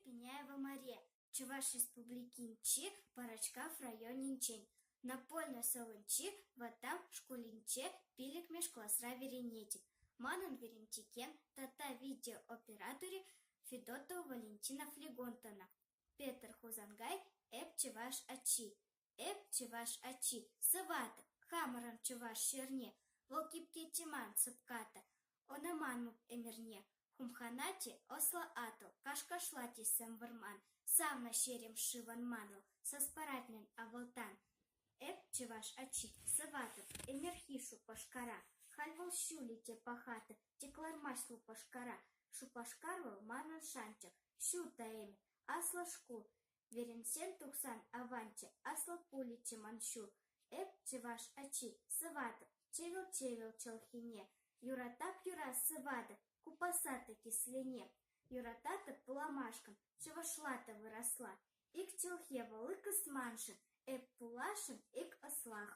Пиняева Мария, Чӑваш Республикинчи Пӑрачкав районӗнчен, Напольное салинчи вӑтам шкулӗнче пиллӗкмӗш класра вӗренетӗп. Манӑн вӗрентекен тата видеооператорӗ Федотова Валентина Флегонтовна. Петӗр Хусанкай «Эп чӑваш ачи». Эп чӑваш ачи, сыватӑп хамӑрӑн чӑваш ҫӗрне. Вӑл кипкетчӗ ман сӑпка та, ӑна манмӑп ӗмӗрне. Хумханать-и ӑслӑ Атӑл, каш-кашлать-и сӗм вӑрман, савнӑ ҫерем шывӑн манӑл, сас парать-мӗн авалтан. Эп, чӑваш ачи, сыватӑп ӗмӗрхи Шупашкара. Халь вӑл ҫулӗ те паха-тӑр, тек лармасть лупашкара. Шупашкар вӑл манӑн шанчӑк, ҫутӑ ӗмӗт, аслӑ шкул. Вӗренсен тухсан аванччӗ, аслӑ пулӗччӗ ман ҫул. Эп, чӑваш ачи, сыватӑп чӗвӗл-чӗвӗл чӗлхене. Юратап юра сыватӑп купаса та кислене. Юрататӑп вуламашкӑн чӑвашла та вырӑсла. Ик чӗлхе вӑл ик ӑс маншӑн, эп пуласшӑн ик ӑслах.